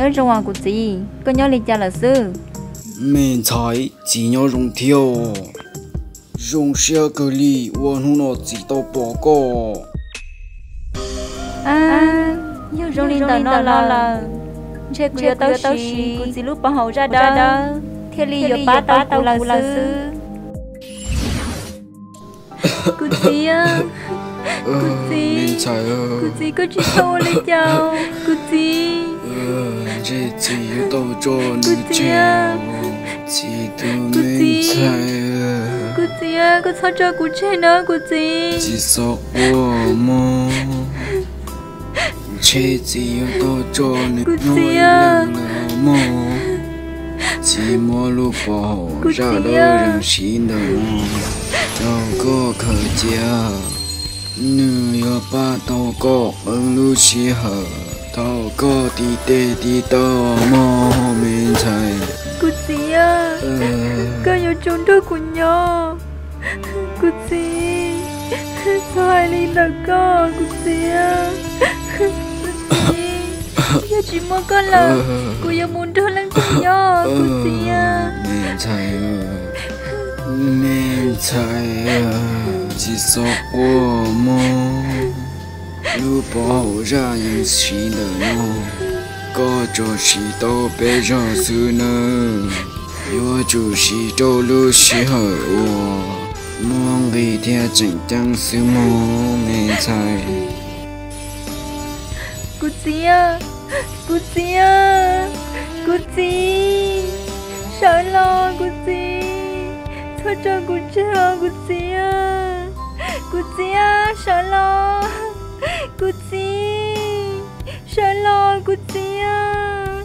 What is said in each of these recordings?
Nyob zoo os kuv txiv, koj nyob li cas lawm xwb? Me ntxhais, txiv nyob zoo thiab os. Zoo siab kawg li uas hnub no txiv tau pom koj. Yog zoo li ntawm no lawm, ntshe kuv yuav tau siv kuv txiv lub pov haum zaj dawb thiaj li yuav pab tau kuv lawm xwb. Kuv txiv, kuv txiv, kuv txiv, koj tsis txhob ua li cas, kuv txiv. Ntshe txiv yuav tau tso nws tseg. Txiv tus me ntxhais, kuv txiv, koj txhob tso kuv tseg na kuv txiv. Txiv xav quaj mog. Ntshe txiv yuav tau tso nws nyob ib leeg lawm mog. Txiv muab lub pov haum zaj dawb zees siv ntawm no rau koj khaws cia. Nws yuav pab tau koj qee lub sij hawm thaum koj tib teg tib taw mog me ntxhais. Kuv txiv, koj yuav tsum nrog kuv nyob. Kuv txiv, txhob hais li ntawm koj kuv txiv. Kuv txiv, yog tsis muaj koj lawm, kuv yuav mus nrog leej twg nyob kuv txiv? Me ntxhais, me ntxhais, txiv xav quaj mog. Lub pov haum zaj yeej siv ntawm no, koj tsuas siv tau peb zaug xwb nawb. Yuav tsum siv rau lub sij hawm uas muaj nqis thiab tseem ceeb xwb mog me ntxhais. Kuv txiv, kuv txiv, kuv txiv, sawv los kuv txiv, txhob tso kuv tseg os kuv txiv. Kuv txiv, sawv los, kuv txiv, sawv los kuv txiv,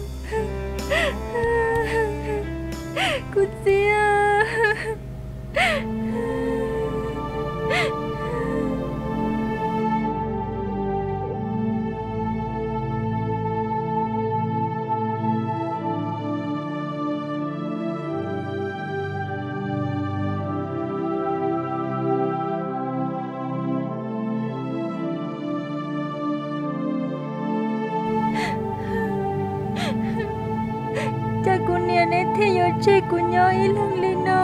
kuv txiv. Cas kuv niam neb thiaj yuav tseg kuv nyob ib leeg li no?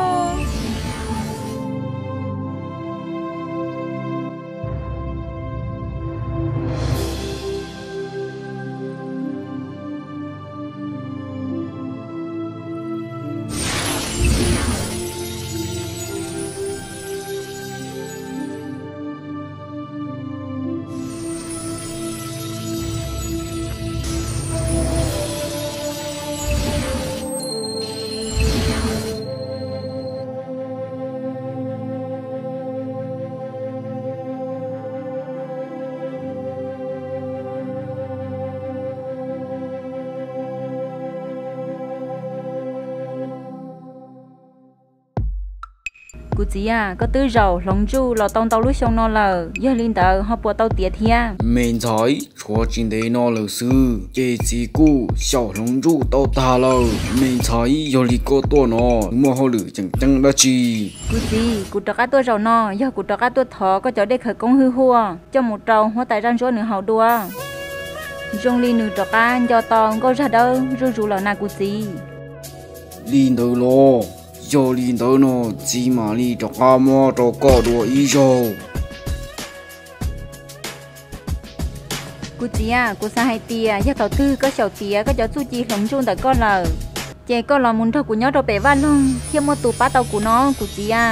Kuv txiv a, koj twb zaum hloov ntsuj los tau ntau lub xyoo no lawm, yog li ntawd ho puas tau tiav thiab? Me ntxhais, tshuav tsis ntev no lawm xwb ces txiv kuj xyaum hloov ntsuj tau tag lawm. Me ntxhais, yog li koj tuaj no muaj hauj lwm tseem ceeb dab tsi? Kuv txiv, kuv rov qab tuaj zaum no yog kuv rov qab tuaj thov koj cov dej khawv koob hwj huaj coj mus rau huab tais zaj ntsuab nws haus dua. Zoo li nws rov qab nco tau nkauj zaj dawb zuj zus lawm na kuv txiv. Li ntawd los, yog li ntawd no txiv mam li rov qab muab rau koj dua ib zaug. Kuv txiv a, kuv xav hais tias yog thaum twg koj xyaum tiav koj cov txuj ci hloov ntsuj ntawm koj lawm, ces koj los mus nrog kuv nyob rau pem vaj loog thiaj muaj tus pab tau kuv no kuv txiv a.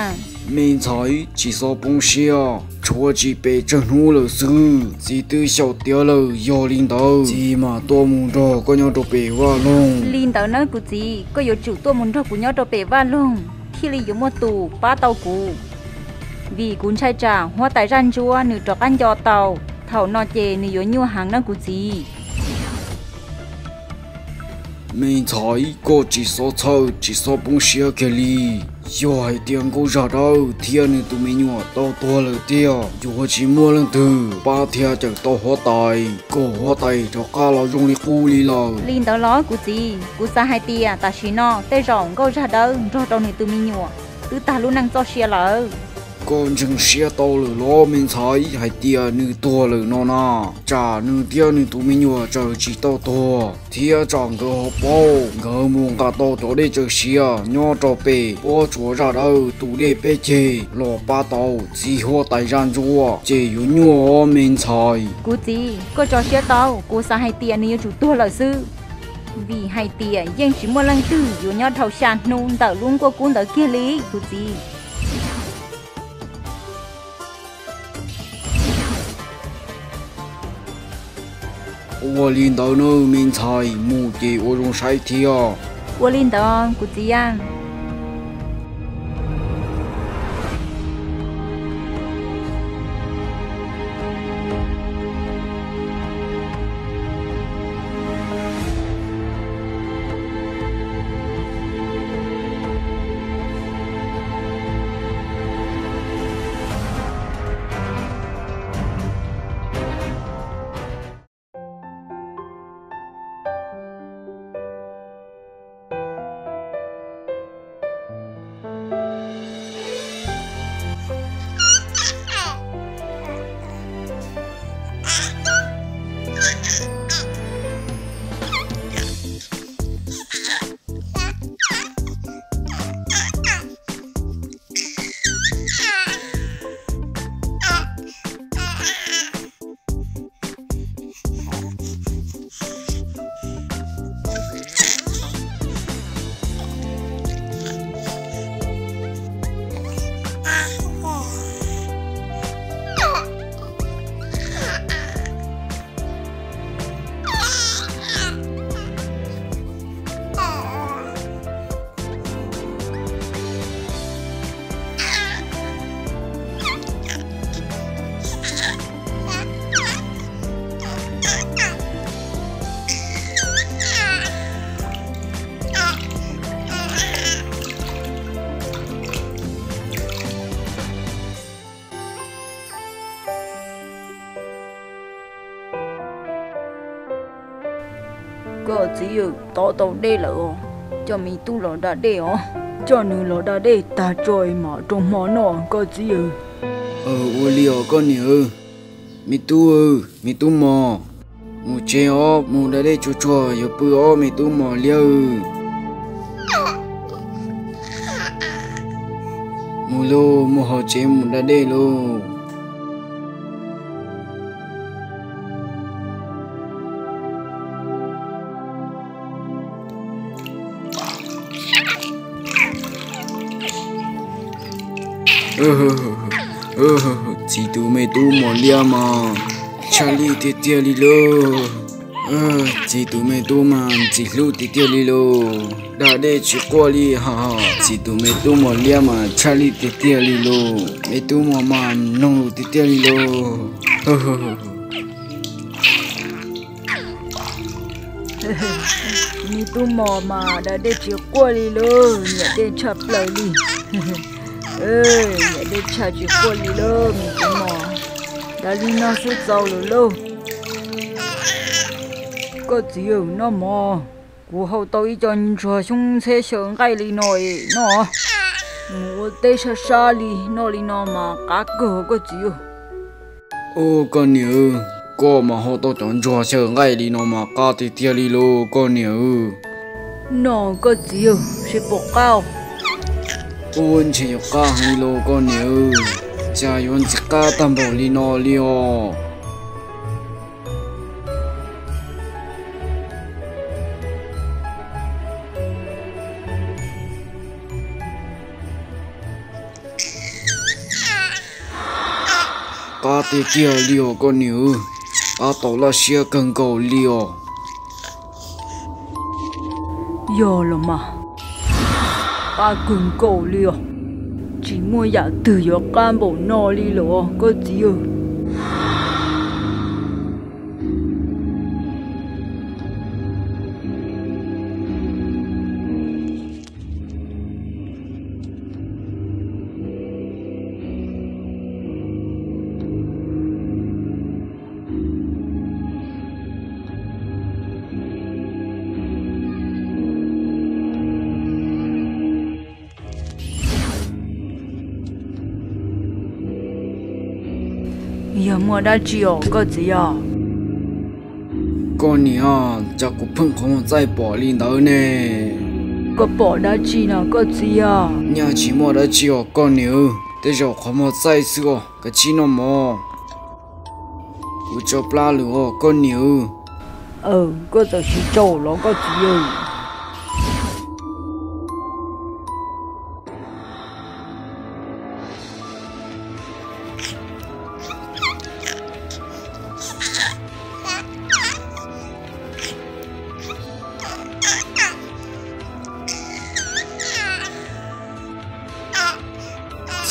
Me ntxhais, tsis txhob poob siab, tshuav tsis pes tsawg hnub lawm xwb. Txiv twb xyaum tiav lawm, yog li ntawd txiv mam tuaj mus nrog koj nyob rau pem vaj loog. Li ntawd nawb kuv txiv, koj yuav tsum tuaj mus nrog kuv nyob rau pem vaj loog thiaj li yuav muaj tus pab tau kuv, vim kuv ntshai tsam huab tais zaj ntsuab nws rov qab nco tau, thaum no ces nws yuav nyuaj heev nawb kuv txiv. Me ntxhais, koj tsis txhob txhawj tsis txhob poob siab kiag li. Yog hais tias nkauj zaj dawb thiab nws tus me nyuam tau tuag lawm tiag, yuav tsis muaj leej twg pab thiab cawm tau huab tais, kom huab tais rov qab los zoo li qub li lawm. Li ntawd los kuv txiv, kuv xav hais tias tam sim no tej zaum nkauj zaj dawb nrog rau nws tus me nyuam twb tag lub neej txoj sia lawm. Koj ntseeg siab tau lawm los me ntxhais, hais tias nws tuag lawm no na? Tsam nws thiab nws tus me nyuam tseem tsis tau tuag, thiab tsam nkawd ho paub, nkawd mus nqa tau cov dej tsaws siav nyob rau pem pob tsuas zaj dawb tus dej peb ceg los pab tau txiv huab tais zaj ntsuab, ces yuav nyuaj os me ntxhais. Kuv txiv, koj tso siab tau, kuv xav hais tias nws yuav tsum tuag lawm xwb, vim hais tias yeej tsis muaj leej twg yuav nyob dhau xya hnub ntawm lub nkuaj kub ntawd kiag li, kuv txiv. Ua li ntawd nawb me ntxhais, mus ces ua zoo saib thiab. Ua li ntawd kuv txiv a. Koj txiv yawm, tov tau dej lawm os, coj me tub los da dej os. Coj nws los da dej tag tso mam rau hmo noj koj txiv yawm. Ua li os koj niam. Me tub, me tub mos, mus tsev os, mus da dej tsuag tsuag yuav pw os me tub mos liab. Mus lauj, mus hauv tsev mus da dej lauj. Txiv tus me tub mos liab mas tshaj lij tiag tiag li lauj. Txiv tus me tub mas ntxim hlub tiag tiag li lauj. Da dej tsis quaj li ha. Txiv tus me tub mos liab mas tshaj lij tiag tiag li lauj. Me tub mos mas mloog lus tiag tiag li lauj. Me tub mos mas da dej tsis quaj li lauj, nyiam dej tshaj plaws li. Nyiam dej tshaj tsis quaj li lauj me tub mos. Da li no xwb txaus lawm lauj. Koj txiv, noj mov, kuv hau tau ib co ntsuag xyoob ntxheb xyaw nqaij li no es noj. Mus ua teb sab sab li, noj li no mas qab kawg koj txiv. Ub, koj niam, koj mas hau tau cov ntsuag xyaw nqaij li no mas qab tiag tiag li lauj koj niam. Noj koj txiv, seb puas qab. Ub, ntshe yuav qab heev li lauj koj niam. Cas yuav ntxim qab tag npaum li no li os. Qab tiag tiag li os koj niam, qab tau laj siab kawg nkaus li os. Yog los mas, qab kawg nkaus li os. Tsis muaj yam twg yuav qab npaum no li los koj txiv. Muaj dab tsi os koj txiv os? Koj niam, cas kuv pheej qhov muag txaij pom li ntawd ne? Koj pom dab tsi no koj txiv os? Nyaj tsis muaj dab tsi os koj niam, tej zaum qhov muag txaij xwb os, kav tsij noj mov. Kuv tso plab lawm os koj niam. Koj txawm siv tsau los koj txiv.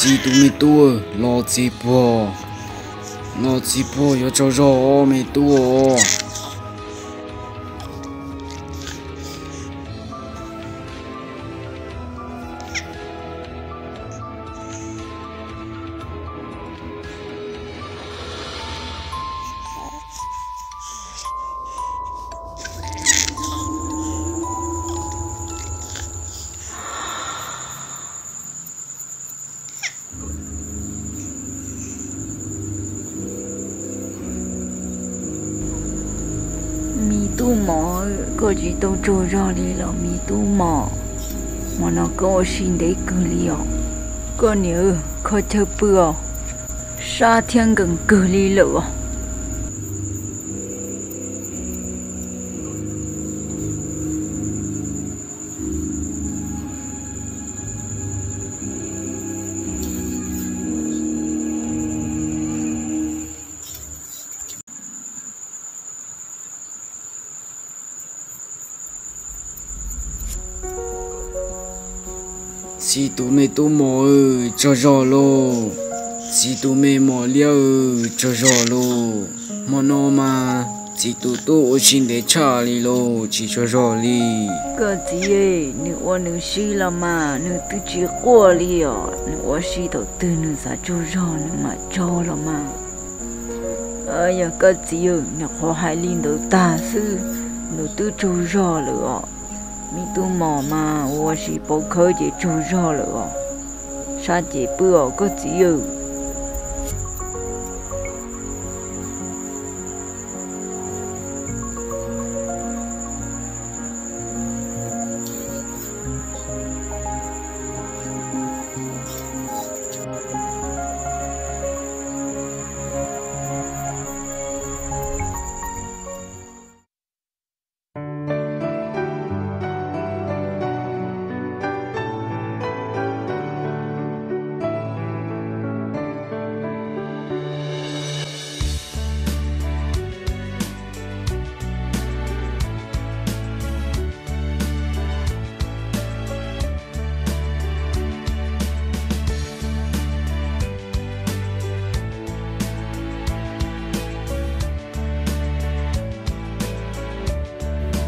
Txiv tus me tub, los txiv puag, los txiv puag yuav tsaug zog os me tub os. Me tub mom, koj tsis tau tsaug zog li los me tub mom? Hmo no koj ua si ntev kawg li os. Koj niam, kho chaw pw os, sab thiab nkees kawg li lawm os. Txiv tus me tub mom, tsaug zog lauj. Txiv tus me mom liab, tsaug zog lauj. Hmo no mas txiv tus tub ua si ntev tshaj li lauj, tsis tsaug zog li. Koj txiv, nws ua nws si los mas nws twb tsis quaj li os. Nws ua si thaum twg nws xav tsaug zog nws mam tsaug los mas. Yog koj txiv, nws qhov hais li ntawd tag xwb, nws twb tsaug zog lawm os. Me tub mom mas ua si paub khawb ces tsaug zog lawm os. Sab ces pw os koj txiv.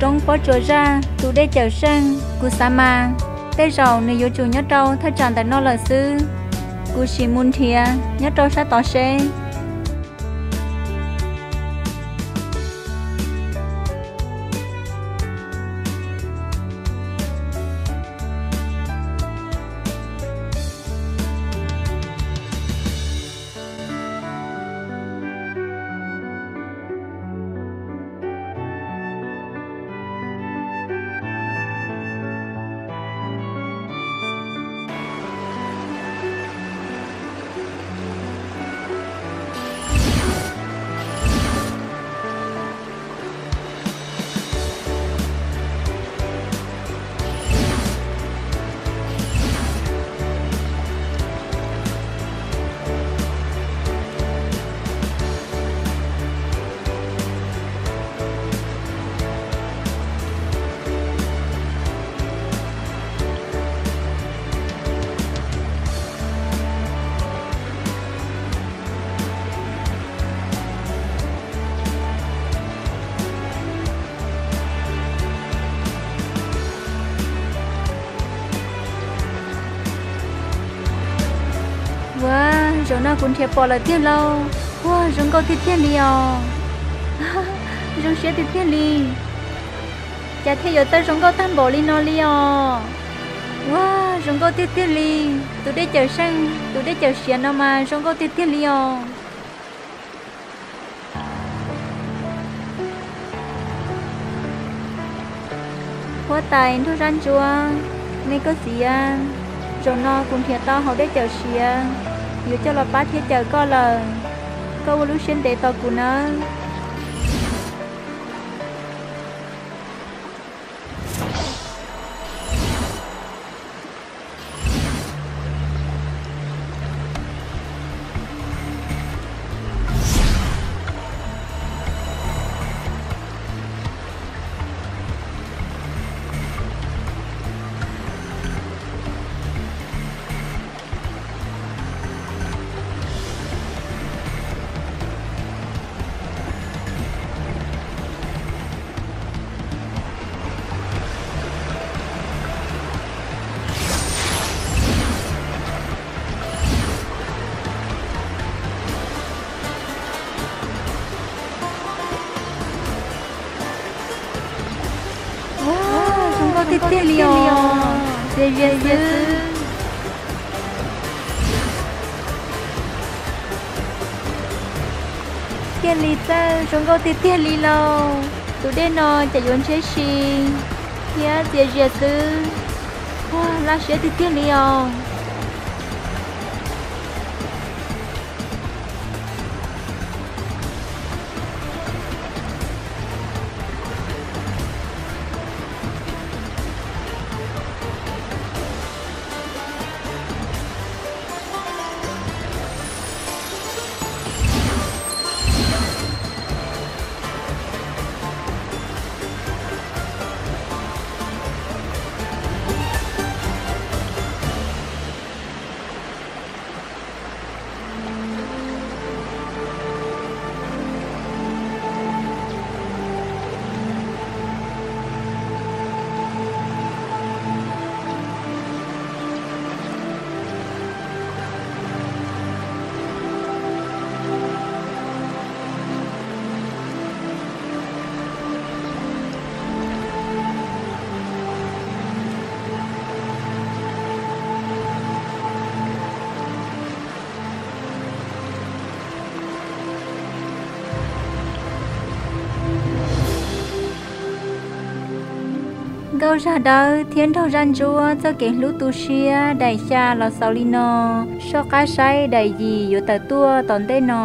Roob Pob Tsuas Zaj tus dej cawm seej, kuv xav mas tej zaum nws yuav tsum nyob rau thaj tsam ntawm no lawm xwb. Kuv sim mus nrhiav nyob rau sab tod seb. Ua, zaum no kuv nrhiav pom lawm tiag lauj. Ua, zoo nkauj tiag tiag li os. Zoo siab tiag tiag li. Cas thiaj yuav tau zoo nkauj tag npaum li no li os? Ua, zoo nkauj tiag tiag li. Tus dej cawm seej, tus dej cawm siav no mas zoo nkauj tiag tiag li os. Huab tais nraug zaj ntsuab, me koj txiv a, zaum no kuv nrhiav tau hauv dej cawm siav yuav coj los pab thiab cawm koj lawm. Koj ua lub siab ntev tos kuv nawb. Zoo nkauj tiag tiag li os. Txias zias xwb. Thiaj li txawj zoo nkauj tiag tiag li lauj. Tus dej no ces yuav ntshiab si thiab txias zias xwb. Ua laj siab tiag tiag li os. Nkauj zaj dawb thiab nraug zaj ntsuab txoj kev hlub tu siab daim xya los xaus li no. Soj qab saib daim yim yuav tawm tuaj tom ntej no.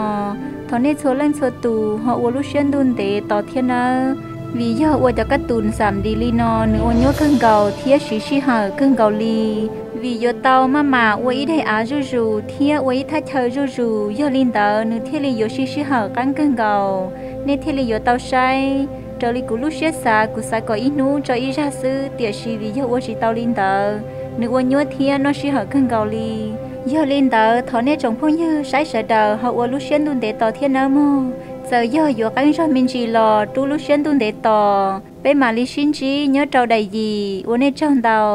Thov nej txhua leej txhua tus ho ua lub siab ntuj ntev tos thiab nawb, vim yog ua cov kab tus xam ntis li no nws ua nyuaj kawg nkaus thiab siv sij hawm kawg nkaus li. Vim yuav tau maj mam ua ib daim av zuj zus thiab ua ib thaj chaw zuj zus, yog li ntawd nws thiaj li yuav siv sij hawm qab kawg nkaus. Nej thiaj li yuav tau saib raws li kuv lub siab xav, kuv xav kom ib hnub tso ib zag xwb, tiam sis vim yog ua tsis tau li ntawd, nws ua nyuaj thiab noj sij hawm kawg nkaus li. Yog li ntawd thov nej tsoom phooj ywg saib sawv daws ho ua lub siab ntuj ntev tos thiab nawb mog. Txawm yog yuav qeeb zog me ntsis los rub lub siab ntuj ntev tos, peb mam li sib ntsib nyob rau daim yim, ua nej tsaug ntau.